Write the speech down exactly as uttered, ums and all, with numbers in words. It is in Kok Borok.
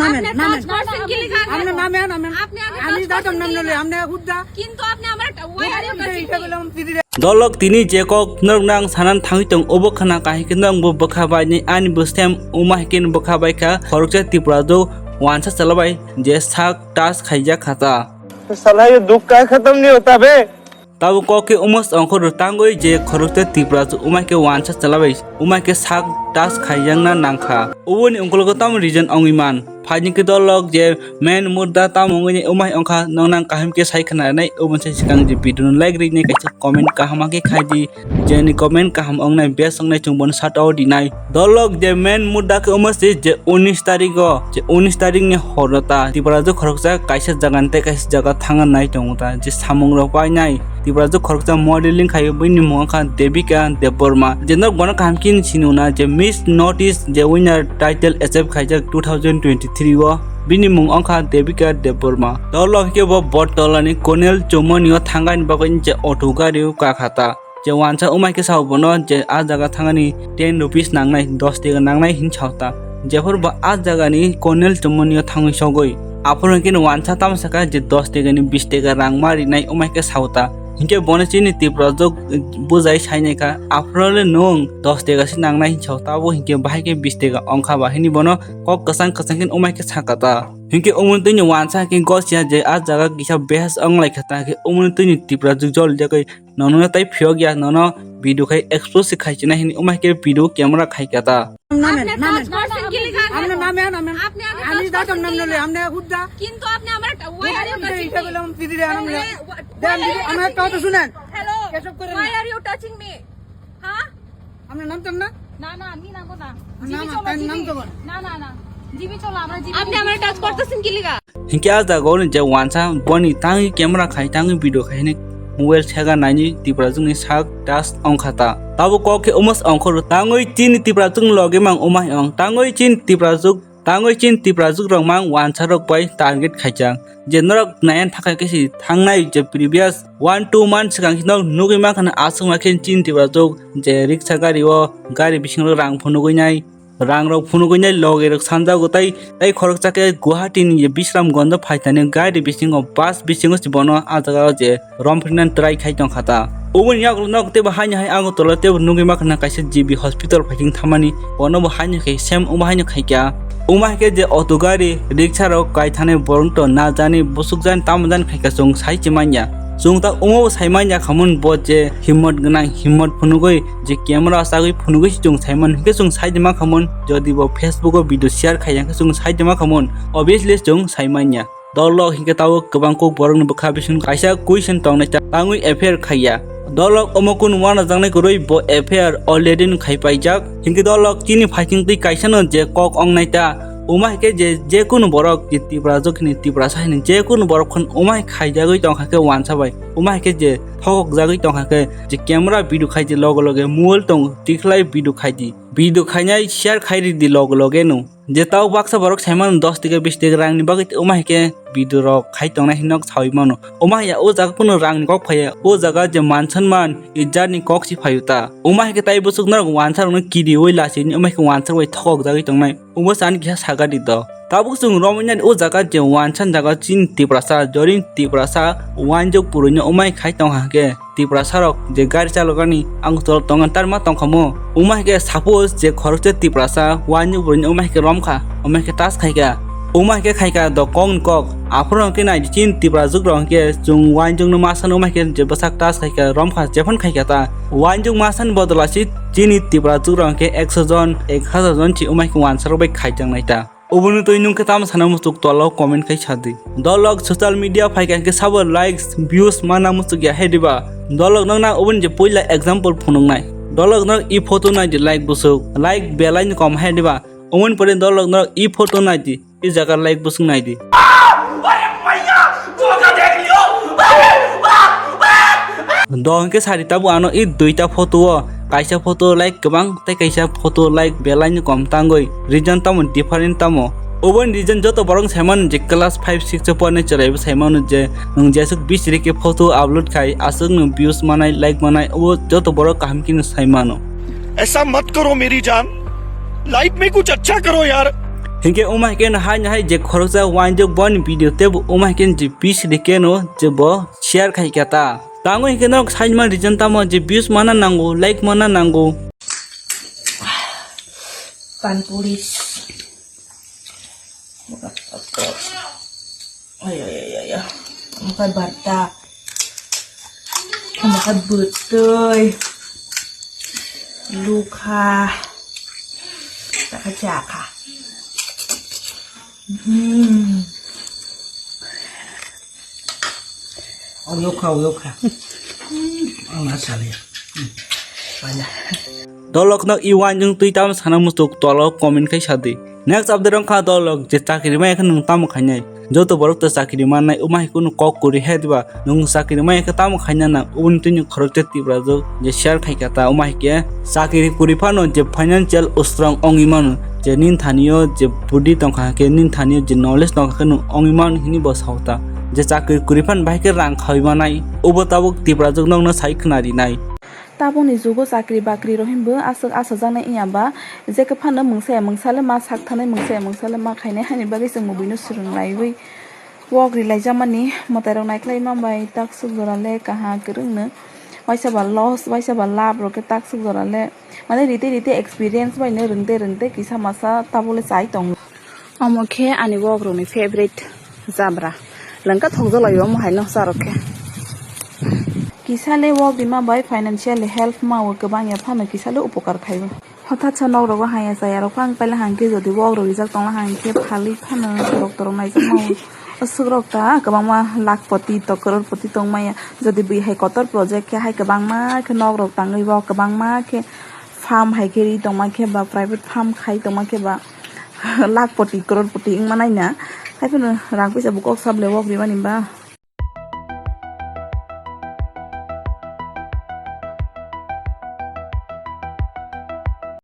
নামেন, আপনি নামেন। কাজ করছেন কি লেখা আছে? আপনি নামেন, নামেন। আপনি আগে আমি কাজ যাতাম করছেন নাম কি নিলে, লেখা? আপনি হুদ্দা। কিন্তু আপনি আমার, why are you touching me? Dolok tini je kok norok nang sanan thangwi tong obo khna kahai khe nang bo bwkha bai ni ani bo stem uma hai khe bwkha bai kha khoroksa Tripura do wansa chwla bai je sak tas khaijak kha ta. साला ये दुख का खत्म नहीं होता बे। Tabo kok khe omo se ongkhor rw tangwi je khoroksa Tripura chwng umai khe wansa chwla bai umai khe sak tas khaijakna nang kha. Oboni ungkologo tamo reason wngwi man? Phaini khe dolok je main mudda tamo wngwi umai wngkha noknang kaham khe sai khna nai oboni sai swkang je video no like rinai kaisa comment kaham khe khai di. Jeni comment kaham wngnai best wngnai chwng bono sat o dinai. Dolok je main mudda khe omo se je unis tarik o, je unis tarik ni horo ta Tripura je khoroksa kaisa jaga ni tei kaisa jaga thangna nai tongo ta, je samung rok painai Tripura je khoroksa modeling khai bini mung wngkha Devika Debbarma, je norok bono kaham khe sini na je Miss North East je winner title achieve khaijak two thousand twenty-three o, bini mung wngkha Devika Debbarma. Dolok khe bo Bottola ni Cornel Chomoni o thangani bagwi je auto gari o kakha ta. Je wansa umai khe sao bono je a jaga thangani ten rupees nangnai, dos tega nangnai hin sao ta. Jephuru bo a jagani Cornel Chomoni o thangwi sogwi. Aphuru hwnkhe no wansa tamo sakha je dos tega ni bis tega rang ma rinai umai khe sao ta. Hinkhe bono chini Tripura jok bujai sainai kha. Aphuru le nwng dos tega se nangnai hin sao ta, abo hinkhe bahai khe bis tega ongkha ba hini bono kok kwchang kwchang khe umai khe sakha ta. Hinkhe umuni twi ni wansa khe gosiya je a jaga kisa behas wnglai kha ta, hinkhe umuni twi ni Tripura jok jol jagwi Nono tei phiyok ya, nono video khai expose khai china hini, umai khe video camera khai kata. নামেন, আপনি নামেন। কাজ করছেন কি লেখা আছে? আপনি নামেন, নামেন। আপনি আগে আমি কাজ যাতাম করছেন নাম কি নিলে, লেখা? আপনি হুদ্দা। কিন্তু আপনি আমার, why are you touching me? এটা বললাম, দিদি রে, আরাম লে। দেন, দিদি, আমার একটা কথা শুনেন। হ্যালো। এসব করেন না। Why are you touching me? হ্যাঁ? আমরা নামতাম না? না, না, আমি নামবো না। না, জিবি না, চলো, তাই জিবি। নামতে বল। না, না, না। জিবি চলো, আমরা জিবি আপনি আমার টাচ করতেছেন কি লিগা? Hinkhe a jaga o ni je wansa boni tangwi camera khai tangwi video khai hini mobile sega naini Tripura jwngni sak das ongkha ta. Tabo kok khe omo se ongkhor tangwi chini Tripura jwng loge mang omai ong tangwi chini Tripura jwng tangwi chini Tripura jwng rok mang wansa rok bai target khaijak. Je norok nayan thakha khe si thangnai je previous one two months swkang khe norok nugwi mankha na aswk ma khe chini Tripura jwng je riksa gari o gari bisingo rang phunugwi nai. Rang rok phunugwi nai loge rok sanjago tai, tai khoroksa khe Guwahati ni je Bishramganj o phaithani gari bisingo bus bisingo se bono a jaga o je romphrinan try khai tongkha ta. Oboni yagulo nok tebo haino hai Agartala tebo nugwi mankha na kaisa G B hospital phaithing thamani bono bo haino khai sem omo haino khaikha. Omo hai khe je auto gari riksa rok kai thani borok to na jani busuk jani tamo jani khaikha chwng sai se manya. Chwng ta omo bo sai manya khamon bo je himmot gwnang himmot phunugwi je camera o chagwi phunugwi se chwng saimano hinkhe chwng saide mankhamon jodi bo Facebook o video share khaiya hinkhe chwng saide mankhamon obviously chwng saimanya. Dolok hinkhe tabuk kwbang kok borokni bwkha bising kaisa question tongnai ta tangwi F I R khaiya. Dolok omo kunu uanajaknai kwrwi bo F I R already no khaipaijak hinkhe dolok chini phaising twi kaisano je kok ongnai ta. Uma hai khe je, je kunu borok je Tiprajwk hini, Tiprasa hini je kunu borok phano uma hai khaijagwi tongkha khe uansa bai. Uma hai khe je thokjagwi tongkha khe je camera video khai di loge loge mobile tong tikhlai video khai di. Video khainai share khai ridi loge loge no. Je tao baksa borok saimano dos teka bis teka rangni bagwi uma hai khe video rok khai tongnai hinwi nok saui mano. Uma hai ya o jaga phano rangni kok phaiya, o jaga je man sanman ijjatni kok si phaio ta. Uma hai khe tai bwswk norok uansa rokno kiriui lachini uma hai khe uansa bai thokjagwi tongnai. Omo chani kisa sagadi do. Tabuk chwng romwi nani o jaga je uansa jaga chini Tiprasa, joring Tiprasa, uanjok purui no umai khai tong hake. Tiprasa rok je gari chalokani ang tolo tongan tarma tongkhamo. Umai khe suppose je khoroksa Tiprasa, uanjok purui no umai khe romkha, umai khe tas khaikha. Umai khe khaikha do kok ni kok. Aphuru hwnkhe nai di chini Tiprajwk rok hwnkhe chwng uanjok no masa no umai khe je bwsak tas khaikha, romkha, jephon khaikha ta. Uanjok masa ni bodola si chini Tiprajwk rok hwnkhe ekso jon, ek hazar jon si umai khe uansa rok bai khaijaknai ta. Oboni twi nwng khe tamo sana muchuk tola o comment khai sa di. Dolok social media phaikha hwnkhe sabo likes, views mana muchuk ya hai diba. Dolok nwng na oboni je puila example phunuknai. Dolok nwng i photo nai di like busuk, like belai ni kom hai diba. Oboni pore dolok nwng i photo nai di, i jaga like busuk nai di. Dol hwnkhe sari tabuk ano i duita photo o, kaisa photo like kwbang tei kaisa photo like belai ni kom tangwi, reason tamo different tamo? Oboni reason joto borok saimano je class five six o pornai chwraibo saimano je nwng jesuk bisiri khe photo upload khai aswk nwng views manai like manai obo joto borok kaham khe no saimano. ऐसा मत करो मेरी जान, लाइफ में कुछ अच्छा करो यार। Hinkhe wngma hinkhe no haino hai je khoroksa uainjak boni video teibo wngma hinkhe je bis rikeno je bo share khaikha ta. Tango hinkhe norok saimani reason tamo je views mana nango, like mana nango. Panpuri. Ay, ay, ay, ay, ay. Makan barta. Makan betul. Lukha. Taka jaka. Hmm. Oyokha, oyokha. Ang asal ya. Hmm. Banyak. Dolok no iwan jung tui tam sana musuk tolo comment khai sadi. Next update wngkha dolok je chakri maya khe nwng tamo khainai. Joto borok to chakri mannai, wngma hai kunu kok kwrwi hai diba? Nwng chakri maya khe tamo khaina nang, oboni twi nwng khoroksa Tiprajwk je share khaikha ta, wngma hai khe chakri kwrwi phano je financial strong wngwi mano, je nini thani o je budi tongkha khe, nini thani o je knowledge tongkha khe nwng wngwi mano hwnwi bo sao ta. Je chakri kwrwi phano bahai khe rang khawi manai, obo tabuk Tiprajwk nokno sai khna rinai. Tabukni jugo chakri bakri rok hinbo aswk achajaknai wngya ba, jekhe phano mungsa ya mungsa le ma sak thanai, mungsa ya mungsa le ma khainai, haini bagwi chwng bo buino swrwng laiwi wok ri laijakmani. Mwtai rok naiklai ma bai takswk jora le kaha kwrwngno, waisa ba loss, waisa ba lab rok khe takswk jora le, mane rite rite experience bai no rwngte rwngte kisa masa tabuk le chai tongo. Omo khe ani wok rokni favorite jabra. Lengka thokjalaio omo hai no charok khe. Kisa le wok rima bai financially help ma o kwbang ya phano kisa le upokar khai o. Hothat sa nok rogo haya chaya rok phang paila hang khe jodi wok rok rijak tongla hang khe phalwi phano doctor rok naijak ma o. Aswk rok ta kwbangma lakhpoti to crorepoti tong maya. Jodi bui hai kotor project khe hai kwbangma khe nok rok tangwi wok kwbangma khe farm hai khe ri tongma khe ba private farm khai tongma khe ba lakhpoti crorepoti wngma nai na. Haiphano rang puisa bo kok sable wok rimani ba.